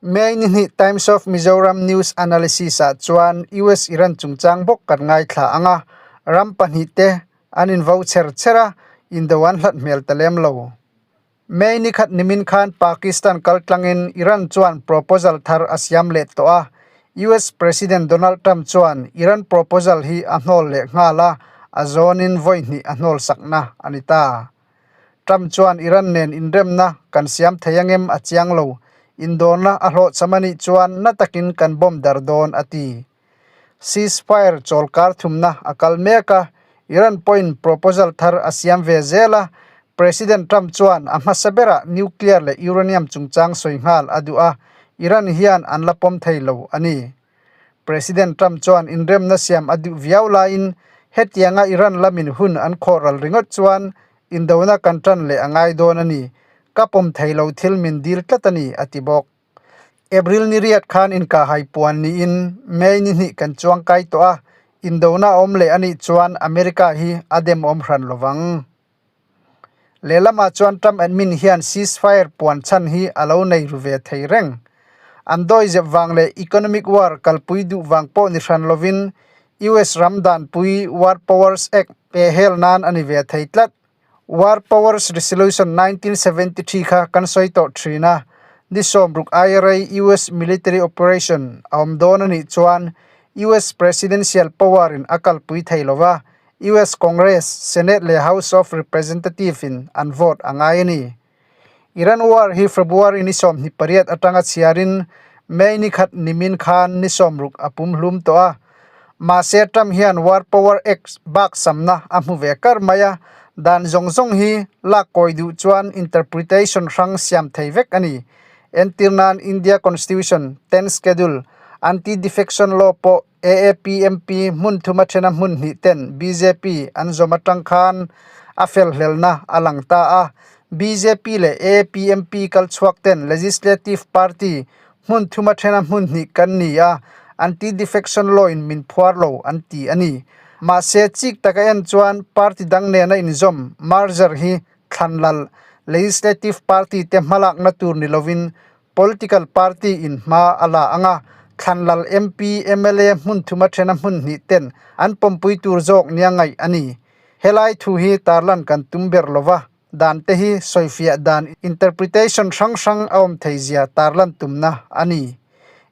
May ni hnih Times of Mizoram News Analysis ah chuan US-Iran chungchang bawk kan ngaithla ang a, ram pahnihte an invo cher cher a, indo an hlat hmel ta lem lo. May ni khat nimin khan Pakistan kaltlangin Iran chuan proposal thar a siam leh tawh a, US President Donald Trump chuan Iran proposal hi a hnawl leh nghal a, a zawnin vawi hnih a hnawl sakna a ni ta. Trump chuan Iran nen inremna kan siam thei angem a chiang lo, indawrna a hlawhchham a nih chuan na takin kan bomb dar dawn a ti. Ceasefire chawlkar thumna a kal mek a, Iran pawhin proposal thar a siam ve zel a, President Trump chuan a hmasa berah nuclear leh uranium chungchang sawi nghal a duh a, Iran hian an la pawm thei lo a ni. President Trump chuan inremna siam a duh viau laiin hetianga Iran lamin hun an khawhral ringawt chuan indona kan tan leh a ngai dawn a ni, ka pawm thei lo thil min dil tlat a ni, a ti bawk. April ni riat khan inkahhai puan niin May ni hnih kan chuang kai tawh a, indona a awm leh a nih chuan America hi a demawm hran lo vang. Lehlamah chuan Trump admin hian ceasefire puan chhan hi a lo nei ru ve thei reng. An dawi zep vang leh economic war kalpui duh vang pawh ni hran lovin US ram danpui War Powers Act pe hel nan a ni ve thei tlat. War Powers Resolution 1973 kha kan sawi tawh thin a, ni sawmruk IRA US military operation a awm dawn a nih chuan US presidential power in a kalpui thei lova, US Congress, Senate leh House of Representative in an vote a ngai a ni. Iran war hi February ni 28 atanga chhiarin May ni khat nimin khan ni 60 a pumhlum tawh a. Mahse Trump hian War Power Act bak samna a hmu ve kar mai a, dan zawng zawng hi lak kawi duh chuan interpretation hrang siam thei vek a ni. Entir nan India Constitution, Tenth Schedule, Anti-Defection Law pawh AAP MP hmun thuma thena hmun hnih ten bjp an zawm atang khan a fel hlelna a lang ta a. Bjp leh AAP MP kal chhuak ten Legislative Party hmun thuma thena hmun hnih kan ni a, anti-defection law in min phuar lo an ti a ni. Mahse chik taka en chuan party dang nena inzawm, merger, hi thlanlal Legislative Party te hmalakna tur ni lovin Political party in hma a la ang a, Thlanlal MP, mla hmun thuma thena hmun hnih ten an pawmpui tur zawk nia ngaih a ni. Helai thu hi tarlan kan tum ber lo va, dan te hi sawifiah dan interpretation hrang hrang a awm thei zia tarlan tumna a ni.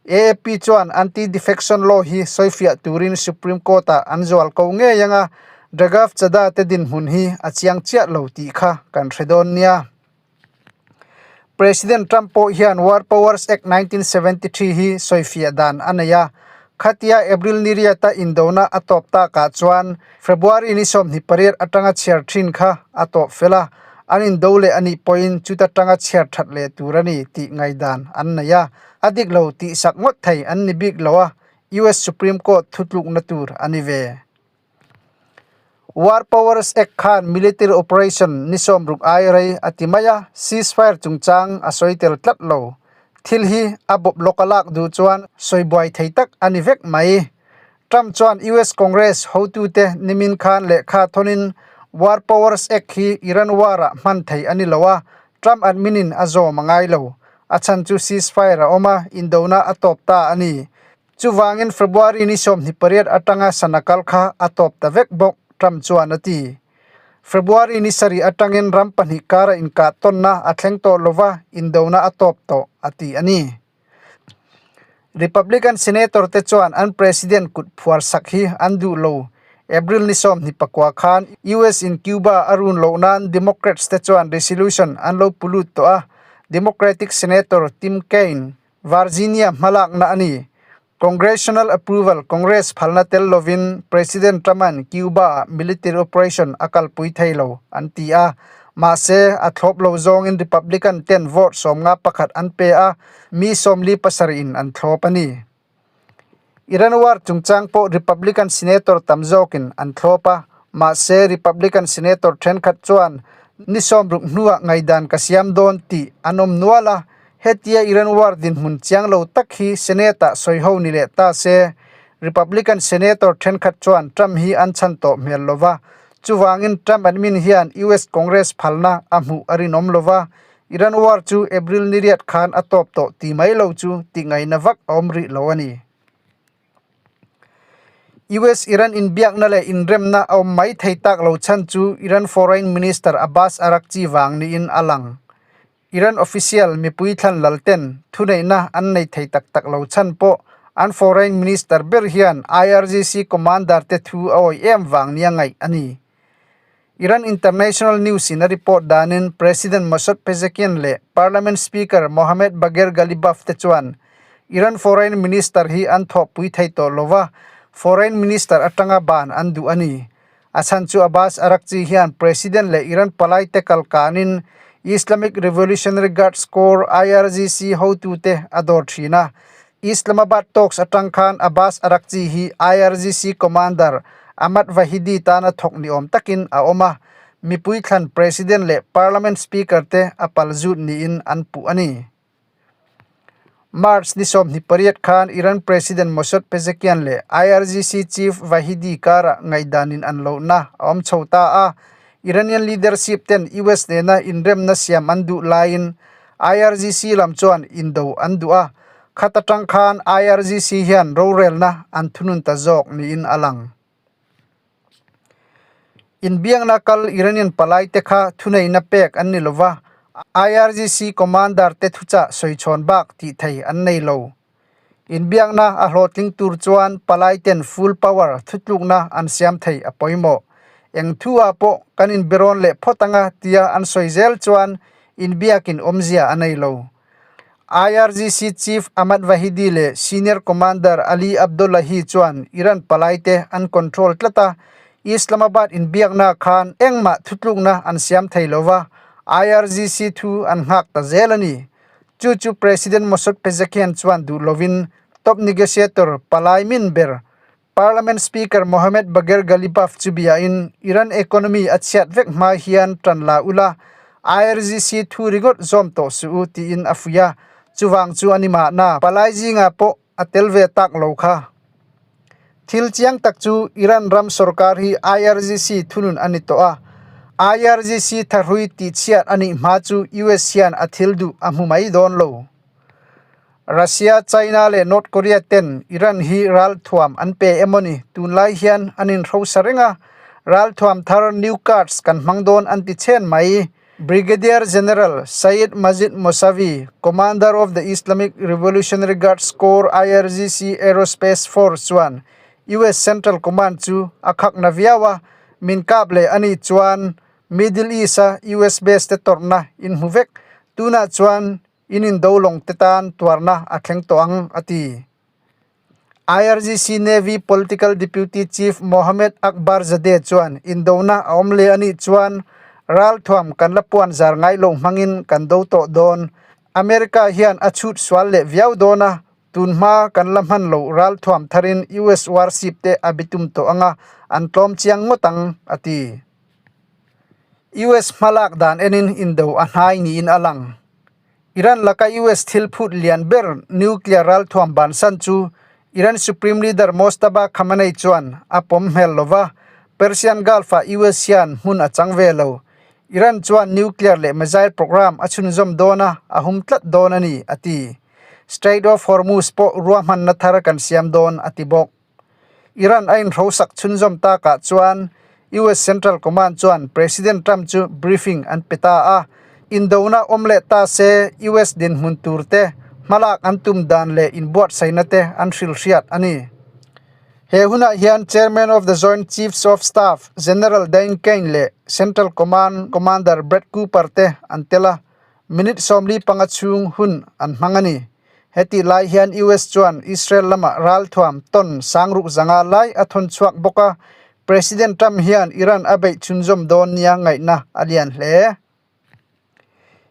AAP chuan anti-defection law hi sawifiah turin Supreme Court-ah an zual ko ngei ang a, Raghav Chadha te dinhmun hi a chiang chiah lo tih kha kan hre dawn nia. President Trump pawh hian War Powers Act 1973 hi sawifiah dan a nei a, khatia April ni riata indona a tawp takah chuan February ni 28 atanga chhiar thin kha a tawp fel a, an indo leh a nih pawhin chuta tanga chhiar that leh tur a ni tih ngaihdan an nei a, a dik lo tihsak ngawt thei an ni bik lo a, US Supreme Court thutlukna tur a ni ve. War Powers Act khan military operation ni 60 ai rei a ti mai a, ceasefire chungchang a sawi tel tlat lo. Thil hi a bawp lawk a lak duh chuan sawi buai thei tak a ni vek mai. Trump chuan US Congress hotute nimin khan lehkha thawnin War Powers Act hi Iran war-ah hman thei a ni lo a, Trump admin in a zawm a ngai lo. A chhan chu ceasefire a awm a, indona a tawp ta a ni. Chuvangin February ni 28 atanga sana kal kha a tawp ta vek bawk, Trump chuan a ti. February ni sarih atangin ram pahnih kara inkah tawnna a thleng tawh lova, indona a tawp tawh, a ti a ni. Republican Senator te chuan an President kut phuar sak hi an duh lo. April ni 29 khan US in Cuba a run loh nan Democrats te chuan resolution an lo pulut tawh a, Democratic Senator Tim Kaine Virginia hmalakna a ni. Congressional approval, Congress phalna tel lovin President Trump-a'n Cuba-ah military operation a kalpui thei lo, an ti a. Mahse, a thlawp lo zawngin Republican ten vote 51 an pe a, mi 47 in an thlawp a ni. Iran war chungchang pawh Republican senator tam zawkin an thlawp a, mahse Republican senator thenkhat chuan ni 60 hnuah ngaihdan ka siam dawn tih an awm nual a, Hetia Iran war dinhmun chiang lo tak hi Senate-ah sawi ho ni leh ta se, Republican Senator thenkhat chuan Trump hi an chhan tawh hmel lo va. Chuvangin Trump admin hian US Congress phalna a hmuh a rinawm lo va. Iran war chu April ni riat khan a tawp tawh ti mai lo chu tih ngaihna vak a awm rih lo a ni. US-Iran inbiakna leh inremna a awm mai thei tak lo chhan chu Iran Foreign Minister Abbas Araghchi vang niin a lang. Iran official mipui thlan lal ten thuneihna an nei thei tak tak lo chhan pawh an Foreign Minister ber hian IRGC commander te thu a awih em vang nia ngaih a ni. Iran International News in a report danin President Masoud Pezeshkian leh Parliament Speaker Mohammad Bagher Ghalibaf te chuan Iran Foreign Minister hi an thawhpui thei tawh lo va, Foreign Minister atanga ban an duh a ni. A chhan chu Abbas Araghchi hian President leh Iran palaite kal kanin Islamic Revolutionary Guards Corps, IRGC, hotute a dawr thin a. Islamabad talks atang khan Abbas Araghchi hi IRGC commander Ahmad Vahidi tana thawk ni awm takin a awm a, mipui thlan President leh Parliament Speaker te a pal zut niin an puh a ni. March ni 28 khan Iran President Masoud Pezeshkian leh IRGC chief Vahidi karah ngaihdanin an lohna a awm chho ta a, Iranian leadership ten US nena inremna siam an duh laiin IRGC lam chuan indo an duh a, khat atang khan IRGC hian rorelna an thunun ta zawk niin a lang. Inbiakna kal Iranian palai te kha thuneihna pek an ni lova, IRGC commander te thuchah sawichhawn bak tih thei an nei lo. Inbiakna a hlawhtling tur chuan palaiten full power thutlukna an siam thei a pawimawh. Eng thu ah pawh kan inberawn leh phawt anga tia an sawi zel chuan inbiakin awmzia a nei lo. IRGC Chief Ahmad Vahidi leh Senior Commander Ali Abdollahi chuan Iran palaite an control tlat a, Islamabad inbiakna khan engmah thutlukna an siam thei lo va, IRGC thu an nghak ta zel a ni. Chu chu President Masoud Pezeshkian chuan duh lovin top negotiator palai min ber Parliament Speaker Mohammad Bagher Ghalibaf chu biain Iran economy a chhiat vek hma hian tan la ula, IRGC thu ringawt zawm tawh suh u tiin a fuih a, chuvang chu a ni mahna palai zingah pawh a tel ve tak lo kha. Thil chiang tak chu Iran ram sorkar hi IRGC thunun a ni tawh a, IRGC thahrui tihchhiat a nih hma chu US hian a thil duh a hmu mai dawn lo. Russia, China leh North Korea ten Iran hi ralthuam an pe emawni tunlai hian an inhrosa reng a, ralthuam thar new cards kan hmang dawn an ti chhen mai. Brigadier General Sayed Majid Mousavi, Commander of the Islamic Revolutionary Guards Corps IRGC Aerospace Force chuan US Central Command chu a khak na viau a, min kap leh a nih chuan Middle East-a US base te tawrhna in hmu vek, tunah chuan in indo lawng te tan tuarna a thleng tawh ang, a ti. IRGC Navy Political Deputy Chief Mohammad Akbarzadeh chuan indona a awm leh a nih chuan ralthuam kan la puan zar ngai lo hmangin kan do tawh dawn. America hian a chhut sual leh viau dawn a, tun hma kan la hman loh ralthuam tharin US warship te a bitum tawh anga an tlawm chiang ngawt ang, a ti. US hmalak dan enin indo a hnai niin a lang. Iran laka US thil phut lian ber nuclear ralthuam bansan chu Iran Supreme Leader Mojtaba Khamenei chuan a pawm hmel lo va, Persian Gulf-ah US hian hmun a chang ve lo. Iran chuan nuclear leh missile program a chhunzawm dawn a, a hum tlat dawn a ni, a ti. Strait of Hormuz pawh ruahmanna thar kan siam dawn, a ti bawk. Iran a inhrosak chhunzawm takah chuan US Central Command chuan President Trump chu briefing an pe ta a, indona awm leh ta se US dinhmun tur te, hmalak an tum dan leh inbuatsaihna te an hrilhhriat a ni. He hunah hian Chairman of the Joint Chiefs of Staff General Dan Caine leh Central Command Commander Brad Cooper te an tel a, minute 45 chhung hun an hmang a ni. Hetih lai hian US chuan Israel lamah ralthuam tawn sangruk zanga lai a thawn chhuak bawk a, President Trump hian Iran a beih chhunzawm dawn nia ngaihna a lian hle.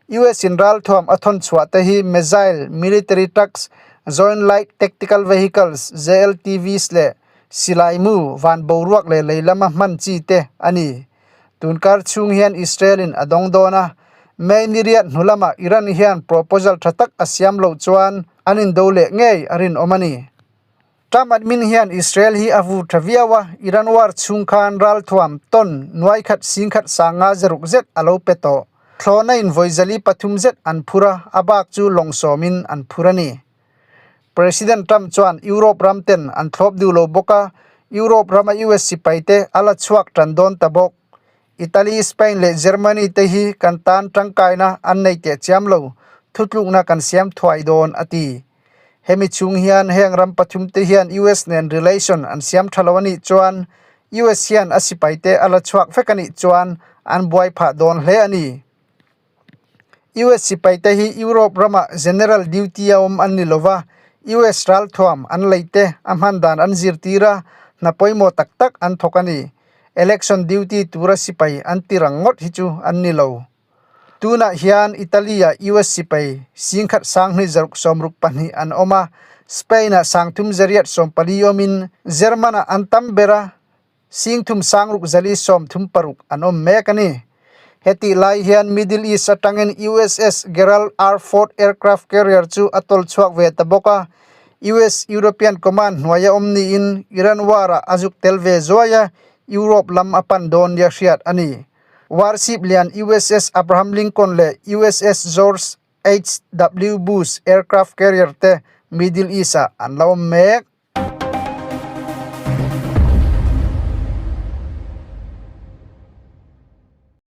US in ralthuam a thawn chhuah te hi missile, military trucks, Joint Light Tactical Vehicles, JLTVs, leh silai mu, van boruak leh lei lama hman chi te a ni. Tunkar chhung hian Israel in a dawng dawn a, May ni riat hnu lamah Iran hian proposal tha tak a siam loh chuan an indo leh ngei a rinawm a ni. Trump admin hian Israel hi a vur tha viau a, Iran war chhung khan ralthuam ton nuai khat sing khat sanga zaruk zet a lo pe tawh. Thlawhna in vawi 403 zet an phur a, a bak chu lawng sawmin an phur a ni. President Trump chuan Europe ram ten an thlawp duh lo bawk a, Europe rama US sipai te a la chhuak tan dawn ta bawk. Italy, Spain leh Germany te hi kan tan tangkaina an nei teh chiam lo, thutlukna kan siam thuai dawn, a ti. Hemi chhung hian heng ram pathum te hian US nen relation an siam tha lo a nih chuan US hian a sipai te a la chhuak vek a nih chuan an buai phah dawn hle a ni. US sipai te hi Europe ramah general duty a awm an ni lova, US ralthuam an lei te a hman dan an zirtir a, hna pawimawh tak tak an thawk a ni. Election duty tura sipai an ti rang ngawt hi chu an ni lo. Tunah hian Italy-ah US sipai singkhat sanghnih zaruk 62 an awm a, Spain-ah 340 awmin German-ah an tam ber a, 3636 an awm mek a ni. Hetih lai hian Middle East atangin USS Gerald R. Ford aircraft carrier chu a tawlh chhuak ve ta bawk a, US European Command hnuaia awm niin Iran war-ah a zuk tel ve zuai a, Europe lam a pan dawn nia hriat a ni. Warship lian USS Abraham Lincoln leh USS George HW Bush aircraft carrier te Middle East-ah an la awm mek.